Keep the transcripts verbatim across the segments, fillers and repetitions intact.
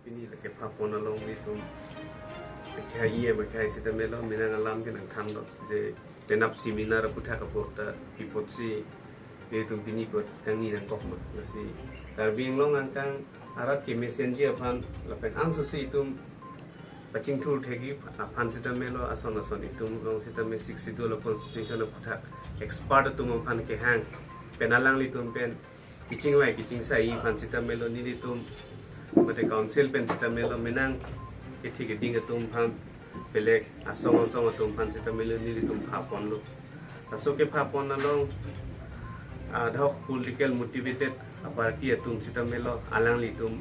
Pini lake pha pon along nelitum, lake hai iya, lake hai sitame lo, menang alam ke nangthanlo, je penap seminar aputhak apor ta pi apotsi nelitum pini apot kangni nangkok ma. Lasi Karbi Anglong angkang arat kemesenji aphan lapen ansose itum pachingthur thekji aphan sitame lo, ason ason itum along sitame Sixth Schedule a constitution aputhak expert atum aphan kehang pen alanglitum pen kechingvai kechingsaiji aphan sitame lo, nelitum mate council pen sitame lo, menang kethe keding atum aphan, belek asong asong atum aphan sitame lo nelitum pha ponlo. Laso kepha pon along ad hoc political motivated a party atum sitame lo, alanglitum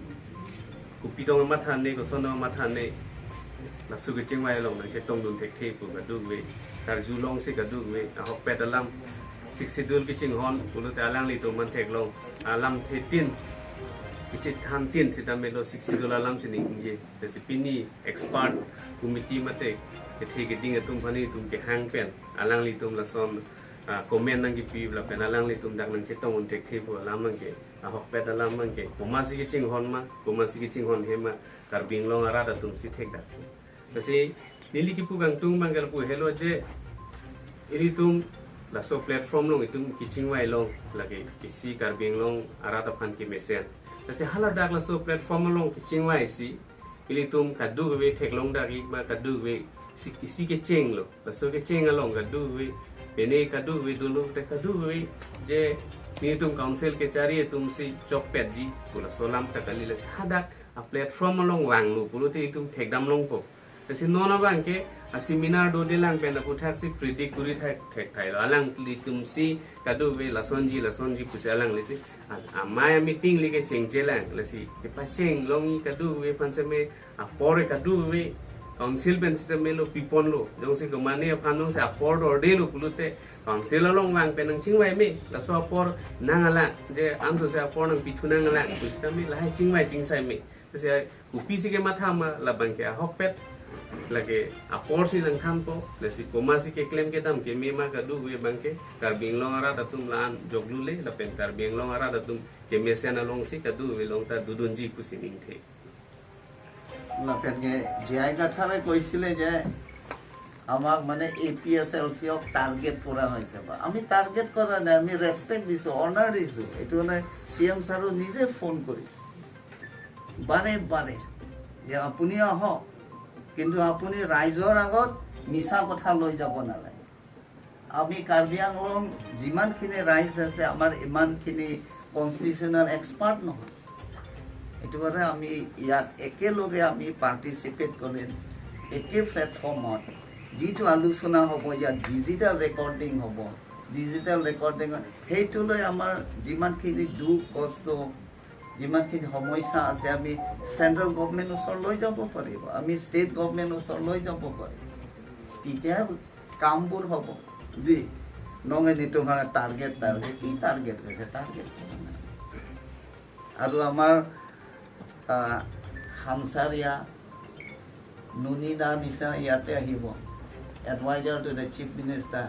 kopi tong matha ne, koson matha ne, laso kechingvai along nangchetongdun thekthe pu kadokave, karjulongsi kadokave ahokpet alam, Sixth Schedule kachinghon pulote alanglitum aphan theklong alamthe tin, kachethan tin sitame lo Sixth Schedule alam si ningje. Lasi pini expert committee mate kethe keding atum aphan nelitum kehang pen alanglitum lason, ah, comment nangkepi lapen alanglitum dak nangchetongdun thekthe pu alam abangke, ahokpet alam abangke, komatsi kachinghon ma, komatsi kachinghonhe ma, Karbi Anglong arat atumsi thekdak. Lasi neli kipu kangtung abangke lapu helo je, ilitum laso platform along itum kechingvai long, lake isi Karbi Anglong arat aphan kemesen. Lasi haladak laso platform along kechingvaisi ilitum kadokave theklong dakji ma, kadokave isi, isi kecheng lo. Laso kecheng along kadokave, pine kadokave dolo te, kadokave je nelitum council kechari atumsi chokpetji pu laso alam ta kali. Lasi hadak a platform along vanglo pulote itum thekdam longpo. Lasi non abangke a seminar dodelang pen aputhaksi predict kuri thek, thekthai lo. Alanglitumsi kadokave lasonji lasonji pusi alanglitum a, amei a meeting le kechengchelang, lasi kepacheng longji kadokave aphan seme, apor kadokave council pen sitame lo pi ponlo. Jongsi kemane aphan jongsi apor dordelo pulote council along vang pen nangchingvai me, laso apor nanglang, je ansose apor nangpithu nanglang pu sitame lahai chingvai chingsai me. Lasi kopisi kematha ma, labangke ahokpet, lake aporsi nangthanpo. Lasi komatsi keklem kedam keme ma, kadokave abangke Karbi Anglong arat atum la-an joklu le, lapen Karbi Anglong arat atum kemesen alongsi kadokave along ta dodunji pusi ningthe. Lapen ke J I Kathare কৈছিলে যে আমাক মানে A P S এল চি অক টাৰ্গেট কৰা হৈছে বা আমি টাৰ্গেট কৰা নাই, আমি ৰেচপেক্ট দিছো, অনাৰ দিছো। এইটো মানে চি এম ছাৰো নিজে ফোন কৰিছে বাৰে বাৰে যে আপুনি আহক, কিন্তু আপুনি ৰাইজৰ আগত মিছা কথা লৈ যাব নালাগে। আমি কাৰ্বি আংলং যিমানখিনি ৰাইজ আছে, আমাৰ ইমানখিনি কনষ্টিটিউচনেল এক্সপাৰ্ট নহয়। এইটো কাৰণে আমি ইয়াত একেলগে আমি পাৰ্টিচিপেট কৰিম একে প্লেটফৰ্মত। যিটো আলোচনা হ'ব, ইয়াত ডিজিটেল ৰেকৰ্ডিং হ'ব, ডিজিটেল ৰেকৰ্ডিং, সেইটো লৈ আমাৰ যিমানখিনি দুখ কষ্ট, যিমানখিনি সমস্যা আছে, আমি চেণ্ট্ৰেল গভৰ্ণমেণ্ট ওচৰত লৈ যাব পাৰিব, আমি ষ্টেট গভৰ্ণমেণ্ট ওচৰত লৈ যাব পাৰিব। তেতিয়া কামবোৰ হ'ব। দি, নঙে নিতো ভাঙে টাৰ্গেট, টাৰ্গেট, কি টাৰ্গেট কৈছে? টাৰ্গেট কৰা নাই। আৰু আমাৰ, আহ, হামচাৰিয়া, নুনি দা নিচিনা ইয়াতে আহিব, adviser to the chief minister.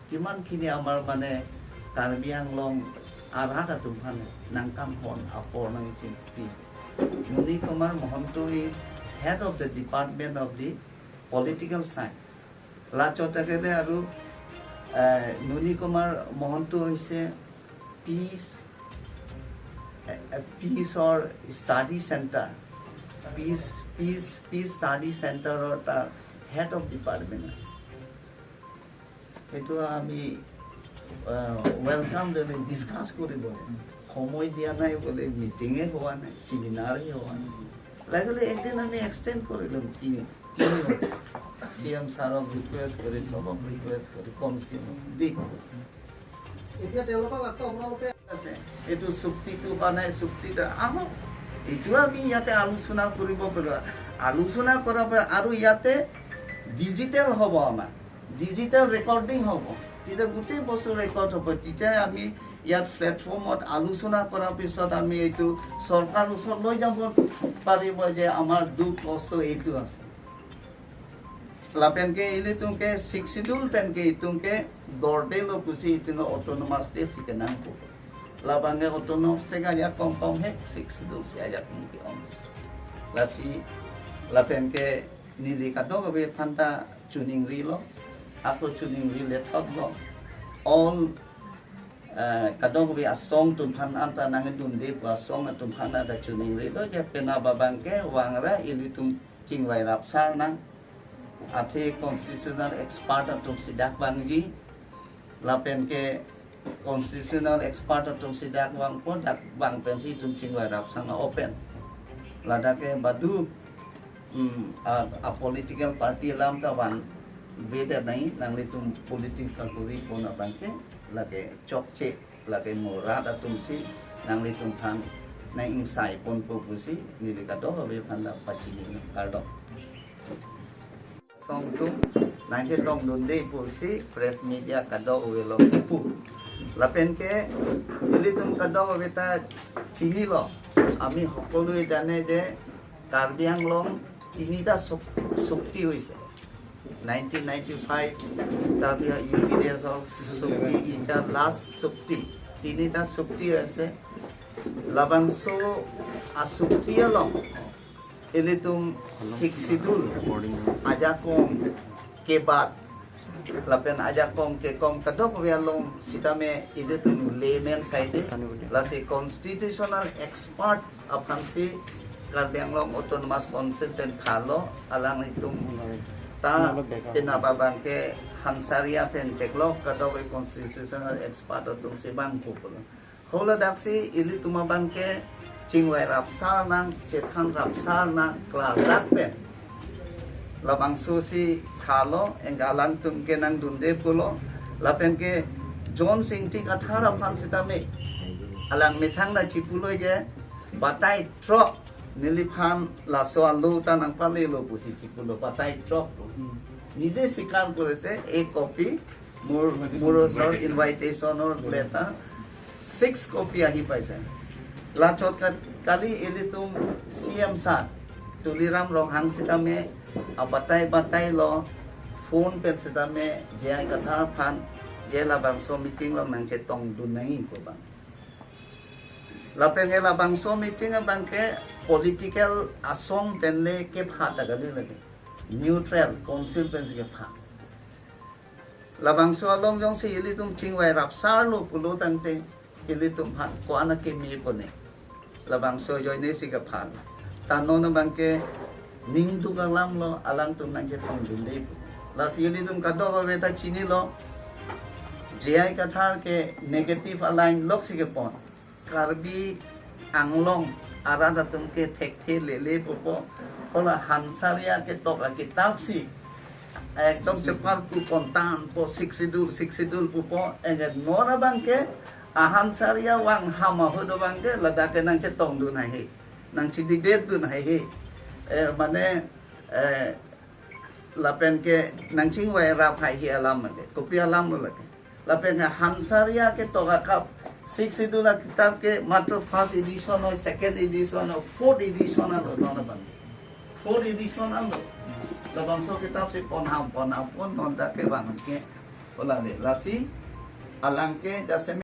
কিমানখিনি আমাৰ মানে কাৰ্বি Anglong arat atum aphan nangkanghon apor nangchingpi. Nuni Kumar Mohanto is head of the Department of the Political Science. Lachot akele আৰু, eh, নুনি কুমাৰ মহন্ত হৈছে পিচ, এ, এ, পিচৰ study centre, peace, peace, peace study চেণ্টাৰৰ তাৰ head of department আছে। সেইটো আমি, আহ, ৱেলকাম জনাই ডিছকাছ কৰিব। সময় দিয়া নাই বোলে, মিটিঙে হোৱা নাই, ছেমিনাৰে হোৱা নাই। লাগিলে একদিন আমি এক্সটেণ্ড কৰি ল'ম। কি, কি হৈছে? চি এম ছাৰক ৰিকুৱেষ্ট কৰি, সবক ৰিকুৱেষ্ট কৰি, কম চি এম দি। এতিয়া তেওঁলোকক আকৌ আপোনালোকে আছে, এইটো চুক্তিটো হোৱা নাই, চুক্তিটো আহক, এইটো আমি ইয়াতে আলোচনা কৰিব পাৰোঁ। আলোচনা কৰাৰ পৰা আৰু ইয়াতে ডিজিটেল হ'ব, আমাৰ ডিজিটেল ৰেকৰ্ডিং হ'ব, তেতিয়া গোটেই বস্তু ৰেকৰ্ড হ'ব। তেতিয়া আমি ইয়াত প্লেটফৰ্মত আলোচনা কৰাৰ পিছত আমি এইটো চৰকাৰৰ ওচৰত লৈ যাব পাৰিব যে আমাৰ দুখ কষ্ট এইটো আছে। Lapen ke ilitum ke Sixth Schedule pen ke itum ke dorde lo pusi itum ke autonomous state si kenangpo. Labang ke autonomous state ajakong kong he, Sixth Schedule si ajakong ke-ong. Lasi lapen ke neli kadokave aphan ta chiningrilo. Ako chiningri lethotlo. All, eh, kadokave asong atum aphan anta nangdunde pu asong atum aphan ta chiningrilo. Je penap abang ke vangra ilitum chingvai rapsar nang. Athe constitutional expert atum si dak vangji. Lapen ke constitutional expert atum si dak vangpo, dak vang pensi itum chingvai rapsar nang open. Ladak ke badu, mm, a, a political party alam ta vanvedet nai, nanglitum politics kakuri pon abang ke, lake chokche, lake mo rat atum si, nanglitum aphan nang-ingsai ponpo pusi, neli kadokave aphan ta pachini, kardom. Asong atum nangchetongdunde pusi press meet kadokave along kipu. Lapen ke ilitum kadokave ta chinilo. আমি সকলোৱে জানে যে কাৰ্বি আংলং তিনিটা শক-, শক্তি হৈছে। Nineteen ninety five, তাৰপিছত U P D এছৰ শক্তি, এতিয়া লাষ্ট শক্তি, তিনিটা শক্তি আছে। Labangso ashokti along ilitum Sixth Schedule ajakong kebat lapen ajakong kekong kadokave along sitame ilitum layman side, lasi constitutional expert aphansi Karbi Anglong Autonomous Council pen phalo, alanglitum ta penap abang ke Hansaria pen cheklok kadokave constitutional expert atum si vangpo pulo. Hala daksi ilitum abang ke chingvai rapsar nang, chethan rapsar nang, klardak pen labangso si phalo, anke alangtum ke nangdunde pulo. Lapen ke Jones Ingti Kathar aphan sitame alang methang ta chipulo je, batai throk neliphan laso alo ta nangpalelo pusi chipulo, batai throk. নিজে স্বীকাৰ কৰিছে, এই কপি মোৰ, মোৰ ওচৰত ইনভাইটেশ্যনৰ letter six copy আহি পাইছে। Lachot ka-, kali ilitum C M sir Tuliram Ronghang sitame abatai batai lo, phone pen sitame J I Kathar aphan, je labangso meeting along nangchetongdun nangji pu abang. Lapen ke labangso meeting abang ke political asong pen le kepha ta kali lake. Neutral council pensi kepha. Labangso along jongsi ilitum chingvai rapsarlo pulo tangte ilitum aphan ko-an akeme pone. Labangso ajoine si kepha. Ta non abang ke ningduk alam lo, alangtum nangchetongdunde pu. Lasi ilitum kadokave ta chinilo, J I Kathar ke negative aline lok si kepon. Karbi Anglong arat atum ke thekthe lele pupo. Hala Hansaria ketok akitap si ekdom cheparpu kontan po, Sixth Schedule, Sixth Schedule pupo. Anke non abang ke a Hansaria vangham ahut abang ke ladak ke nangchetongdun haihe, nangchedebate dun haihe. Eh, mane, eh, lapen ke nangchingvai rap haihe alam lake. Kopi alam lo lake. Lapen ke Hansaria ketok akap Sixth Schedule akitap ke matro first edition ho, second edition ho, fourth edition lo non abang. Fourth edition lo. Labangso kitap si ponham, ponham, pon non ta kevang ke. Hala le. Lasi alang ke jasemet